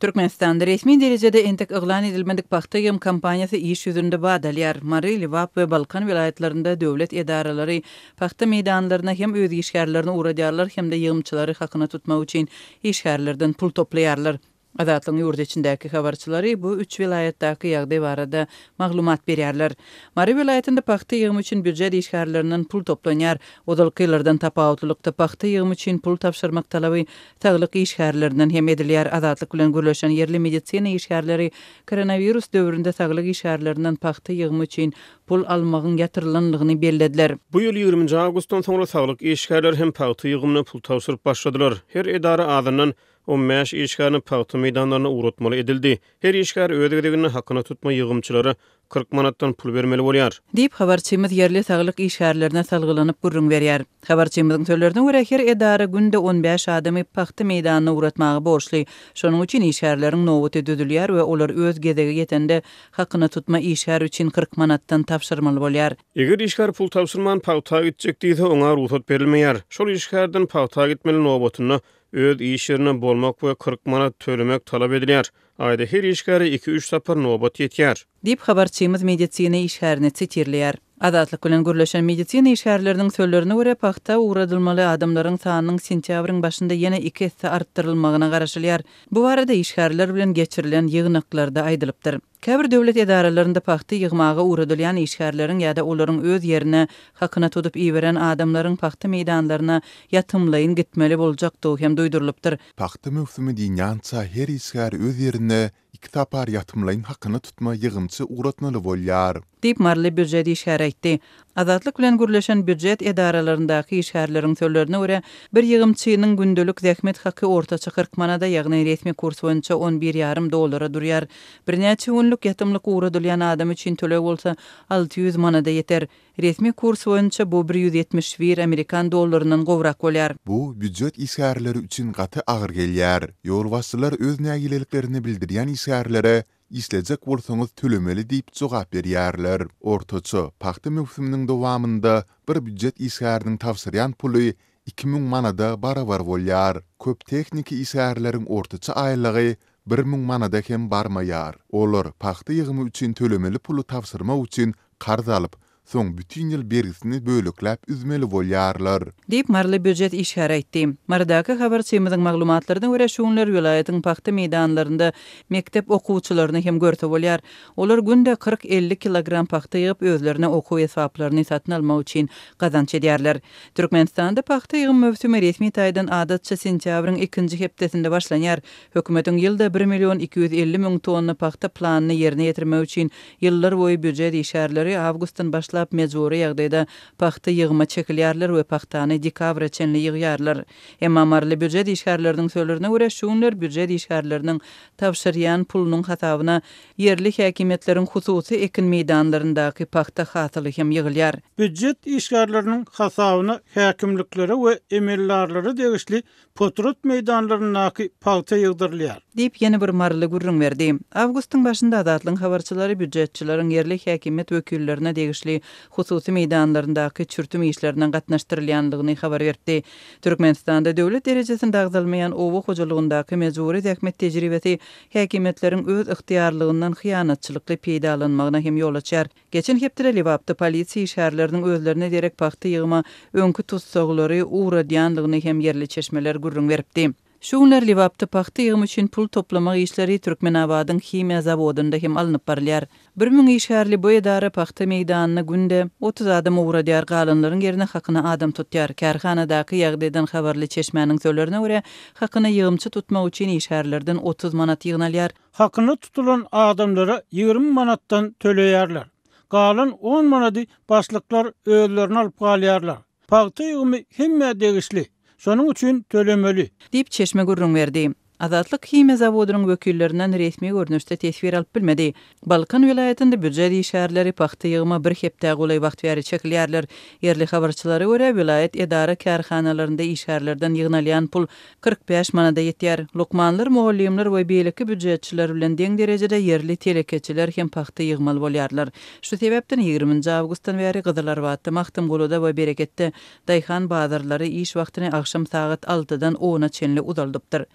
Türkmenistanda resmi derejede entek yglan edilmedik pagta ýygym kampaniýasy iş ýüzünde bat alýar. Mary, Lebap we Balkan welaýatlarynda döwlet edaralary pagta meýdanlaryna hem öz işgärlerini ugradýarlar hem-de ýygymçylary hakyna tutmak üçin işgärlerden pul toplaýarlar. Azatlygyň ýurt içindäki habarçylary bu üç welaýatdaky ýagdaý barada maglumat berýärler. Mary welaýatynda pagta ýygymy üçin býujet işgärlerinden pul toplanýar. Ozalky ýyllardan tapawutlylykda pagta ýygymy üçin pul tabşyrmak talaby saglyk işgärlerinden hem edilýär. Azatlyk bilen gürleşen ýerli medisina işgärleri koronawirus döwründe saglyk işgärlerinden pagta ýygymy üçin pul almagyň ýatyrylandygyny bellediler. Bu ýyl ýigriminji awgustdan soňra saglyk işgärleri hem pagta ýygymyna pul tabşyryp başladylar. Her edara azyndan 15 işgärini pagta meýdanlaryna ugratmaly edildi. Her işgär öz gezeginde hakyna tutma ýygymçylara 40 manatdan pul bermeli bolýar. Diýip, habarçymyz ýerli saglyk işgärlerine salgylanyp gürrüň berýär. Habarçymyzyň sözlerine görä, her edara günde on bäş adamy pagta meýdanyna ugratmaga borçly. Şonuň üçin işgärleriň nobaty düzülýär we olar öz gezegi ýetende hakyna tutma işgär üçin 40 manatdan tabşyrmaly bolýar. Eger işgär pul tabşyrman pagta gitjek diýse, oňa rugsat berilmeýär. Şol işgärden pagta gitmeli nobatynda öz iş ýerinde bolmak we 40 manat tölemek talap edilýär. Aýda her işgäre iki-üç sapar nobat ýetýär. Diýip, habarçymyz medisina işgärini sitirleýär. Azatlyk bilen gürleşen medisina işgärleriniň sözlerine görä, pagta ugradylmaly adamlaryň sanynyň sentýabryň başynda ýene iki esse artdyrylmagyna garaşylýar. Bu barada işgärler bilen geçirilen ýygnaklarda aýdylypdyr. Käbir döwlet edaralarynda pagta ýygmaga ugradylýan işgärleriň ýa-da olaryň öz ýerine hakyna tutup iberen adamlaryň pagta meýdanlaryna ýatymlaýyn gitmeli boljakdygy hem duýdurylypdyr. Pagta möwsümi dynýança her işgär öz ýerine iki sapar ýatymlaýyn hakyna tutma ýygymçy ugratmaly bolýar. Diýip, maryly býujet işgäri aýtdy. Azatlyk bilen gürleşen býujet edaralaryndaky işgärleriň sözlerine görä, bir ýygymçynyň gündelik zähmet haky ortaça 40 manada, ýagny resmi kurs boýunça on bir ýarym dollara durýar. Birnäçe günlük ýatymlyk ugradylýan adam üçin töleg bolsa 600 manada ýeter. Resmi kurs boýunça bu 171 amerikan dollaryndan gowrak bolýar. Bu býujet işgärleri üçin gaty agyr gelýär. Ýolbaşçylar öz nägileliklerini bildirýän işgärlere işlejek bolsaňyz tölemeli diýip jogap berýärler. Ortaça, pagta möwsüminiň dowamynda bir býujet işgäriniň tabşyrýan puly 2000 manada barabar bolýar. Köp tehniki işgärleriň ortaça aýlygy 1000 manada hem barmaýar. Olar pagta ýygymy üçin tölemeli puly tabşyrmak üçin karz alyp, soň bütin ýyl bergisini bölekläp üzmeli bolýarlar. Diýip, maryly býujet işgäri aýtdy. Marydaky habarçymyzyň maglumatlaryna görä, şu günler welaýatyň pagta meýdanlarynda mekdep okuwçylaryny hem görse bolýar. Olar günde 40-50 kilogram pagta ýygyp, özlerine okuw esbaplaryny satyn almak üçin gazanç edýärler. Türkmenistanda pagta ýygym möwsümi resmi taýdan adatça sentýabryň ikinji hepdesinde başlanýar. Hökümetiň ýylda bir million 250 müň tonna pagta planyny ýerine ýetirmek üçin ýyllar boýy býujet işgärleri awgustdan başlap mejbury ýagdaýda pagta ýygyma çekilýärler we pagtany dekabra çenli ýygýarlar. Emma maryly býujet işgärleriniň sözlerine görä, şu günler býujet işgärleriniň tabşyrýan pulunyň hasabyna ýerli häkimiýetleriň hususy ekin meýdanlaryndaky pagta hasyly hem ýygylýar. Býujet işgärleriniň hasabyna häkimliklere we emeldarlara degişli Potrat meýdanlaryndaky pagta ýygdyrylýar. Diýip, ýene bir maryly gürrüň berdi. Awgustyň başynda Azatlygyň habarçylary býujetçileriň ýerli häkimiýet wekillerine degişli hususy meýdanlaryndaky çürtüm işlerine gatnaşdyrylýandygyny habar beripdi. Türkmenistanda döwlet derejesinde agzalmaýan oba hojalygyndaky mejbury zähmet tejribesi häkimiýetleriň öz ygtyýarlygyndan hyýanatçylykly peýdalanmagyna hem ýol açýar. Geçen hepdede Lebapda polisiýa işgärleriniň özlerine derek pagta ýygyma öňki tussaglary ugradýandygyny hem ýerli çeşmeler gürrüň beripdi. Şu günler Lebapda pagta ýygymy üçin pul toplamak işleri Türkmenabadyň himiýa zawodynda hem alnyp barylýar. 1000 işgärli bu edara pagta meýdanyna günde 30 adam ugradýar, galanlaryň ýerine hakyna adam tutýar. Kärhanadaky ýagdaýdan habarly çeşmäniň sözlerine görä, hakyna ýygymçy tutmak üçin işgärlerden 30 manat ýygnalýar. Hakyna tutulan adamlara 20 manatdan töleýärler. Galan on manady başlyklar özlerine alyp galýarlar. Pagta ýygymy hemmä degişli. Şonuň üçin tölemeli. Diýip, çeşme gürrüň berdi. Azatlyk himiýa zawodynyň wekillerinden resmi görnüşde teswir alyp bilmedi. Balkan welaýatynda býujet işgärleri pagta ýygyma bir hepdä golaý wagt bäri çekilýärler. Ýerli habarçylara görä, welaýat edara-kärhanalarynda işgärlerden ýygnalýan pul 45 manada ýetýär. Lukmanlar, mugallymlar we beýleki býujetçiler bilen deň derejede ýerli telekeçiler hem pagta ýygmaly bolýarlar. Şu sebäpden ýigriminji awgustdan bäri Gyzylarbatda, Magtymguluda we Bereketde daýhan bazarlary iş wagtyny agşam sagat altydan ona çenli uzaldypdyr.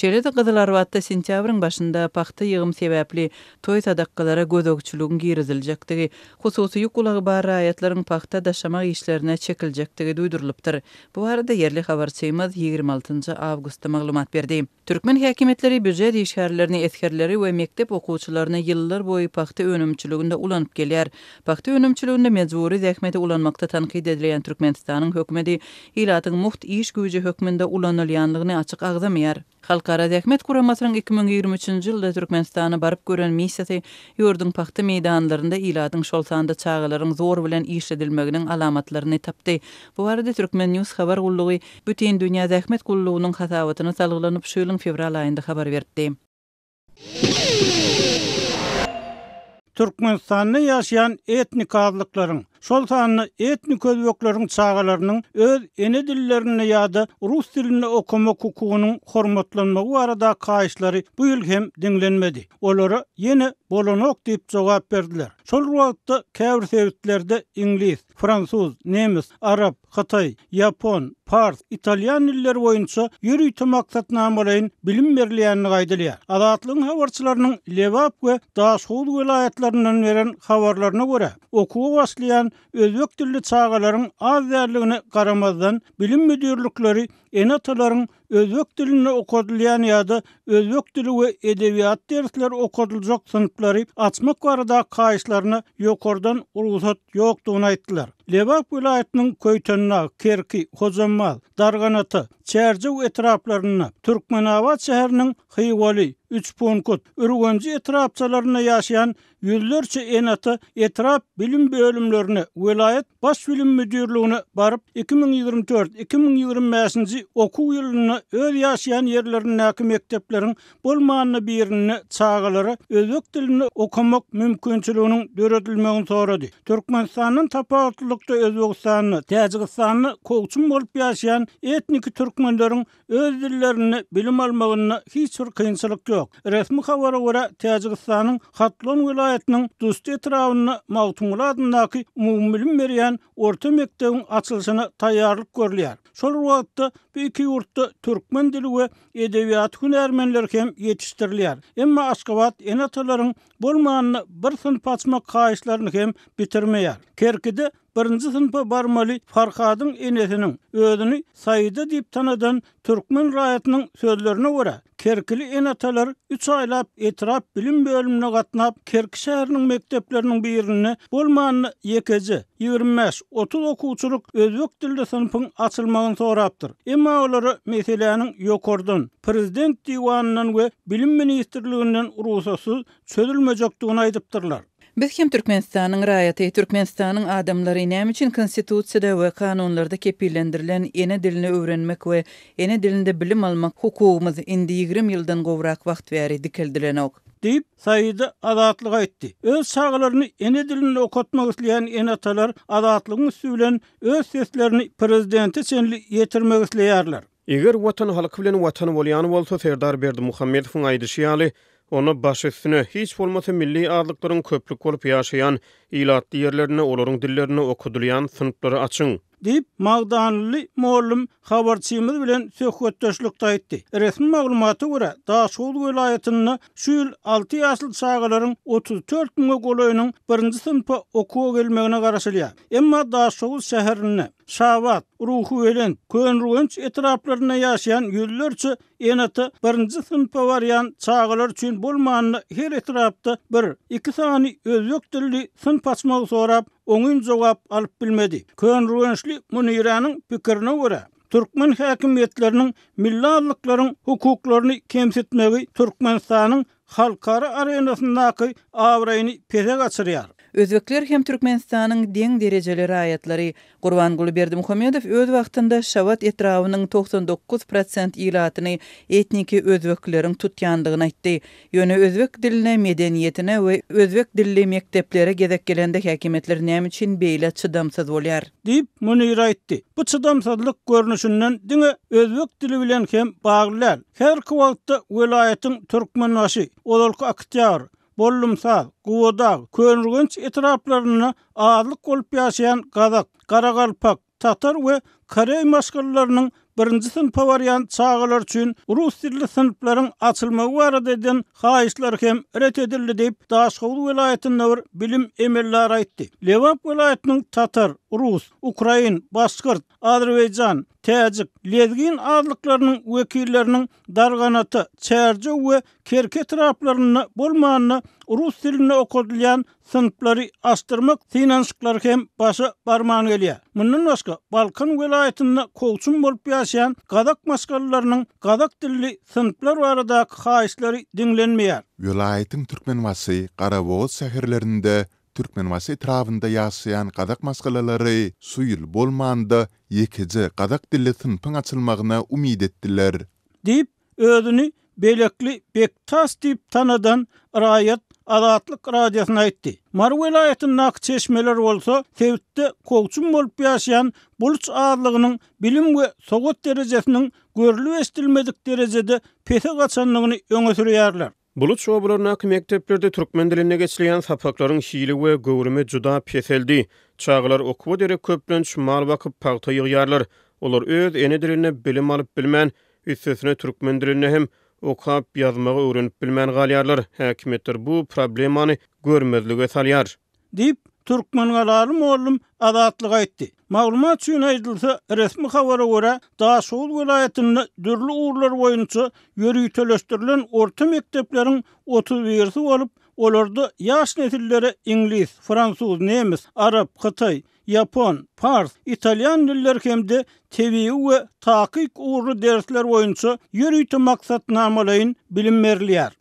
Şeýle-de Gyzylarbatda sentýabryň başynda pagta ýygym sebäpli toý-sadakalara gözegçiligiň giriziljekdigi, hususy ýük ulagy bar raýatlaryň pagta daşamak işlerine çekiljekdigi duýdurylypdyr. Bu barada ýerli habarçymyz 26 njy awgustda maglumat berdi. Türkmen häkimiýetleri býujet işgärlerini, esgerleri we mekdep okuwçylaryny ýyllar boýy pagta önümçiliginde ulanyp gelýär. Pagta önümçiliginde mejbury zähmeti ulanmakda tankyt edilýän Türkmenistanyň hökümeti ilatyň mugt iş güýji hökmünde ulanylýanlygyny açyk agzamaýar. Halkara Zähmet Guramasynyň 2023-nji ýylda Türkmenistana baryp gören missiýasy ýurduň pagta meýdanlarynda ilatyň, şol sanda çagalaryň zor bilen işledilmeginiň alamatlaryny tapdy. Bu barada Turkmen. News habar gullugy Bütindünýä Zähmet Gullugynyň hasabatyna salgylanyp, şu ýylyň fewral aýynda habar beripdi. Türkmenistanda ýaşaýan etnik azlyklaryň, şol sanda etnik özbekleriň çagalarynyň öz ene dillerinde ýa-da rus dilinde okamak hukugynyň hormatlanmagy baradaky haýyşlary bu ýyl hem diňlenmedi. Olara ýene bolanok diýip jogap berdiler. Şol bir wagtda käbir sebitlerde iňlis, fransuz, nemes, arap, hytaý, ýapon, pars, italýan dilleri boýunça ýörite maksatnamalaýyn bilim berilýändigi aýdylýar. Azatlygyň habarçylarynyň Lebap we Daşhowuz welaýatlaryndan beren habarlaryna görä, okuwa başlaýan özbek dilli çagalaryň az däldigine garamazdan, bilim müdirlikleri ene-atalaryň özbek dilinde okadylýan ýa-da özbek dili we edebiýaty dersleri okadyljak synplary açmak baradaky haýyşlaryna ýokardan rugsat ýokdugyny aýtdylar. Lebap welaýatynyň Köýtendag, Kerki, Hojambaz, Darganata, Çärjew etraplarynda, Türkmenabat şäheriniň Hywaly, Üçpunkut, Ürgenji etrapçalarynda ýaşaýan Ýüzlerçe ene-ata etrap bilim bölümlerine, welaýat Baş bilim müdirligine baryp, 2024, 2025-nji okuw ýylynda öz ýaşaýan ýerlerindäki mekdepleriň bolmanda birinde çagalara özbek dilinde okamak mümkinçiliginiň döredilmegini sorady. Türkmenistandan tapawutlylykda Özbegistanda, Täjigistanda kowçum bolup ýaşaýan etniki türkmenleriň Öz dillerinde bilim almagynda hiç bir kynçylyk ýok. Resmi habara görä, Täjigistanyň Hatlon welaýatynyň Dusti etrabynda Magtymguly adyndaky umumybilim berýän orta mekdebiň açylyşyna taýýarlyk görülýär. Şol bir wagtda, bu iki ýurtda türkmen dili we edebiýaty hünärmenleri hem ýetişdirilýär. Emma Aşgabat ene-atalaryň bolmanda bir synp açmak haýyşlaryny hem bitirmeýär. Kerkide Birinji synpa barmaly Farhadyň enesiniň, özüni Saida diýip tanadan türkmen raýatynyň sözlerine görä, kerkili ene-atalar üç aýlap etrap bilim bölümine gatnap, Kerki şäheriniň mekdepleriniň birinde bolmanda ýekeje, 25, 30 okuwçylyk özbek dilli synpyň açylmagyny sorapdyr. Emma olara meseläniň ýokardan, prezident diwanyndan we Bilim ministrliginden rugsatsyz çözülmejekdigini aýdypdyrlar. Biz hem Türkmenistanyň raýaty, Türkmenistanyň adamlary näme üçin Konstitusiýada we kanunlarda kepillendirilen ene dilini öwrenmek we ene dilinde bilim almak hukugymyz indi 20 ýyldan gowrak wagt bäri dikeldilenok? Diýip, Saida Azatlyga aýtdy. Öz çagalaryny ene dilinde okatmak isleýän ene-atalar Azatlygyň üsti bilen öz seslerini prezidente çenli ýetirmek isleýärler. Eger Watan halky bilen Watan bolýan bolsa, Serdar Berdimuhamedowyň aýdyşy ýaly, onda baş üstüne, hiç bolmasa milli azlyklaryň köplük bolup ýaşaýan ilatly ýerlerinde olaryň dillerinde okadylýan synplary açyň. Diýip, magdanly mugallym habarçymyz bilen söhbetdeşlikde aýtdy. Resmi maglumata görä, Daşoguz welaýatynda şu ýyl alty ýaşly çagalaryň 34 müňe golaýynyň birinji synpa okuwa gelmegine garaşylýar. Emma Daşoguz şäherinde, Şabat, Ruhubelent, Köneürgenç etraplarynda ýaşaýan ýüzlerçe ene-ata birinji synpa barýan çagalar üçin bolmanda her etrapda bir, iki sany özbek dilli synp açmagy sorap, oňyn jogap alyp bilmedi. Köneürgençli Muniräniň pikirine görä, türkmen häkimiýetleriniň milli azlyklaryň hukuklaryny kemsitmegi Türkmenistanyň halkara arenasyndaky abraýyny pese gaçyrýar. Özbekler hem Türkmenistanyň deň derejeli raýatlary. Gurbanguly Berdimuhamedow öz wagtynda Şabat etrabynyň 99 prosent ilatyny etniki özbekleriň tutýandygyny aýtdy. Ýöne özbek diline, medeniýetine we özbek dilli mekdeplere gezek gelende häkimiýetler näme üçin beýle çydamsyz bolýar? Diýip, Munir aýtdy. Bu çydamsyzlyk görnüşinden diňe özbek dili bilen hem bagly däl. Häzirki wagtda welaýatyň Türkmenbaşy, ozalky Oktýabr, Bollumsaz, Gubadag, Köneürgenç etraplarynda azlyk bolup ýaşaýan gazak, garagalpak, tatar we koreý maşgalalarynyň. birinji synpa barýan çagalar üçin rus dilli synplaryň açylmagy barada eden haýyşlary hem ret edildi diýip, Daşhowuz welaýatynda bir bilim emeldary aýtdy. Lebap welaýatynyň tatar, rus, ukrain, başgyrt, azerbaýjan, täjik, lezgin azlyklarynyň wekilleriniň Darganata, Çärjew we Kerki etraplarynda bolmanda rus dilinde okadylýan synplary açdyrmak synanyşyklary hem başa barman gelýär. Mundan başga, Balkan welaýatynda kowçum bolup ýaşaýan gazak maşgalalarynyň gazak dilli synplar baradaky haýyşlary diňlenmeýär. Welaýatyň Türkmenbaşy, Garabogaz şäherlerinde, Türkmenbaşy etrabynda ýaşaýan gazak maşgalalary şu ýyl bolmanda ýekeje gazak dilli synpyň açylmagyna umyt etdiler. Diýip, özüni Belekli Bektas diýip tanadan raýat Azatlyk Radiosyna aýtdy. Mary welaýatyndaky çeşmeler bolsa sebitde kowçum bolup ýaşaýan buluç azlygynyň bilim we sowat derejesiniň görlüp-eşidilmedik derejede pese gaçandygyny öňe sürýärler. Buluç obalaryndaky mekdeplerde türkmen dilinde geçilýän sapaklaryň hili we göwrümi juda peseldi. Çagalar okuwa derek köplenç mal bakyp, pagta ýygýarlar. Olar öz ene dilinde bilim alyp bilmän, üstesine türkmen dilinde hem okap, ýazmagy öwrenip bilmän galýarlar. Häkimiýetler bu problemany görmezlige salýar. Diýip, türkmengalaly mugallym Azatlyga aýtdy. Maglumat üçin aýdylsa, resmi habara görä, Daşoguz welaýatynda dürli ugurlar boýunça ýöriteleşdirilen orta mekdepleriň otuz birisi bolup, olarda ýaş nesillere iňlis, fransuz, nemes, arap, hytaý, ýapon, pars, italýan dilleri hem-de tebigy we takyk ugurly dersler boýunça ýörite maksatnamalaýyn bilim berilýär.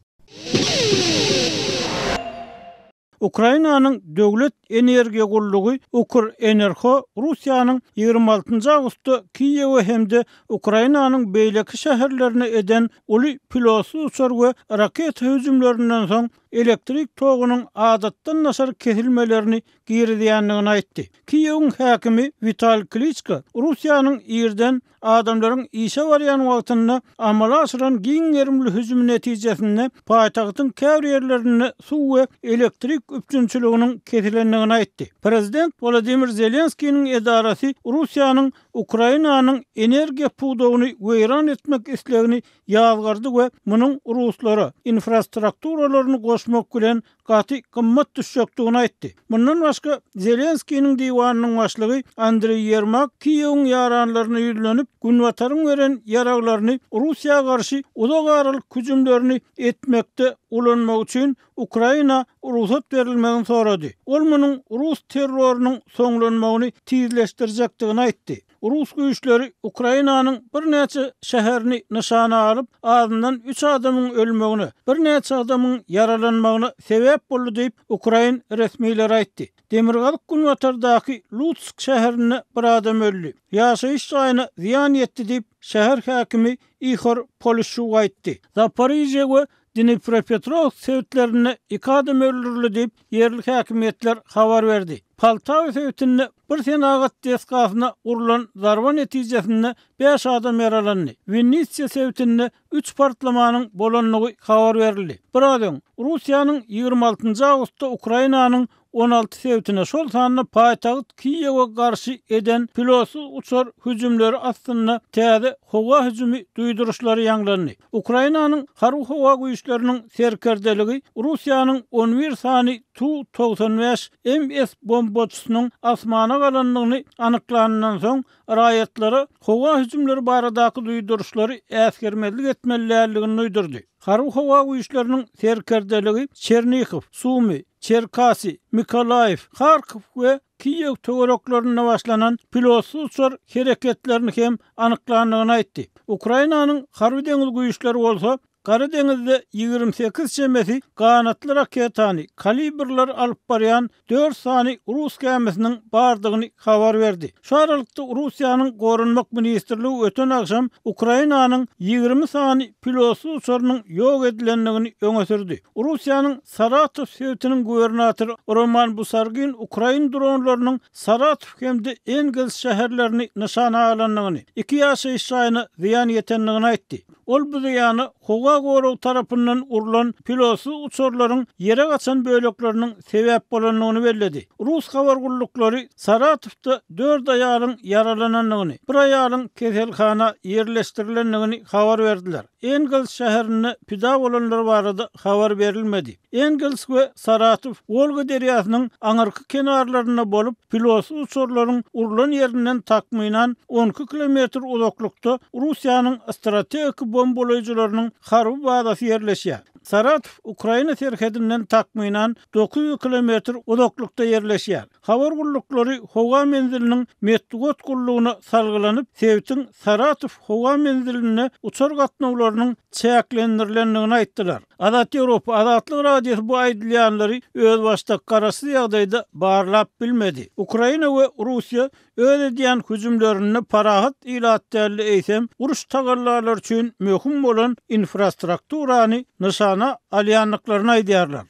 Ukrainanyň döwlet energiýa gullugy Ukrenerho Russiýanyň 26 awgustda Kiýewe hem-de Ukrainanyň beýleki şäherlerine eden uly pilotsyz uçar we raketa hüjümlerinden soň elektrik togunyň adatdan daşary kesilmelerini girizýändigini aýtdy. Kiýewiň häkimi Witali Kliçko Russiýanyň irden adamlaryň işe barýan wagtynda amala aşyran giň gerimli hüjümi netijesinde paýtagtyň käbir ýerlerinde suw we elektrik üpjünçiliginiň kesilendigini aýtdy. Prezident Wolodymyr Zelenskiniň edarasy Russiýanyň Ukrainanyň energiýa pudagyny weýran etmek islegini ýazgardy we munuň ruslara infrastrukturalaryny goşmak bilen gaty gymmat düşjekdigini aýtdy. Mundan başga, Zelenskiniň diwanynyň başlygy Andriý Ýermak Kiýewiň ýaranlaryna ýüzlenip, Günbataryň beren ýaraglaryny Russiýa garşy uzak aralyk hüjümlerini etmekde ulanmak üçin Ukraina rugsat berilmegini sorady. Ol munuň rus terrorynyň soňlanmagyny tizleşdirjekdigini aýtdy. Rus güýçleri Ukrainanyň birnäçe şäherini nyşana alyp, azyndan üç adamyň ölmegine, birnäçe adamyň ýaralanmagyna sebäp boldy diýip, ukrain resmileri aýtdy. Demirgazyk-günbatardaky Lutsk şäherinde bir adam öldi, ýaşaýyş jaýyna zyýan ýetdi diýip, şäher häkimi Ihor Polişçuk aýtdy. Zaporižýa we Dnipropetrowsk sebitlerinde iki adam öldürildi diýip, ýerli häkimiýetler habar berdi. Poltawa sebitinde bir senagat desgasyna urlan zarba netijesinde bäş adam ýaralandy. Winnitsiýa sebitinde üç partlamanyň bolandygy habar berildi. Biraz öň, Russiýanyň 26 awgustda Ukrainanyň 16 sebitine, şol sanda paýtagt Kiýewe garşy eden pilotsyz uçar hüjümleri astynda täze howa hüjümi duýduryşlary ýaňlandy. Ukrainanyň Harby-howa güýçleriniň serkerdeligi Russiýanyň on bir sany Tu 95 MS bombaçysynyň asmana galandygyny anyklanyndan soň, raýatlara howa hüjümleri baradaky duýduryşlary äsgermezlik etmeli däldigini duýdurdy. Harby-howa güýçleriniň serkerdeligi Çernihow, Sumy, Çerkasy, Mykolaýiw, Harkow we Kiýew töwereklerinde başlanan pilotsyz uçar hereketlerini hem anyklandygyny aýtdy. Ukrainanyň Harby-deňiz güýçleri bolsa Gara deňizde 28 çemesi ganatly raketany, kalibrleri alyp barýan dört sany rus gämisiniň bardygyny habar berdi. Şu aralykda Russiýanyň Goranmak ministrligi öten agşam Ukrainanyň 20 sany pilotsyz uçarynyň ýok edilendigini öňe sürdi. Russiýanyň Saratow sebitiniň gubernatory Roman Busargin ukrain dronlarynyň Saratow hem-de Engels şäherlerini nyşana alandygyny, iki ýaşaýyş jaýyna zyýan ýetendigini aýtdy. Ol bu zyýana howa goragy tarapyndan urlan pilotsyz uçarlaryň ýere gaçan bölekleriniň sebäp bolandygyny belledi. Rus habar gulluklary Saratowda dört aýalyň ýaralanandygyny, bir aýalyň keselhana ýerleşdirilendigini habar berdiler. Engels şäherinde pida bolanlar barada habar berilmedi. Engels we Saratow Wolga derýasynyň aňyrky kenarlarynda bolup, pilotsyz uçarlaryň urlan ýerinden takmynan 12 kilometr uzaklykda Russiýanyň strategik bombalaýjylarynyň harby bazasy ýerleşýär. Saratow Ukraina serhedinden takmynan 900 kilometr uzaklykda ýerleşýär. Habar gulluklary howa menziliniň metbugat gullugyna salgylanyp, sebitiň Saratow howa menzilinde uçar gatnawlarynyň çäklendirilendigini aýtdylar. Azat Ýewropa, Azatlyk Radiosy bu aýdylýanlary özbaşdak garaşsyz ýagdaýda barlap bilmedi. Ukraina we Russiýa öz edýän hüjümlerinde parahat ilat däl-de eýsem, uruş tagallalary üçin möhüm bolan infrastrukturany nyşana alýandyklaryny aýdýarlar.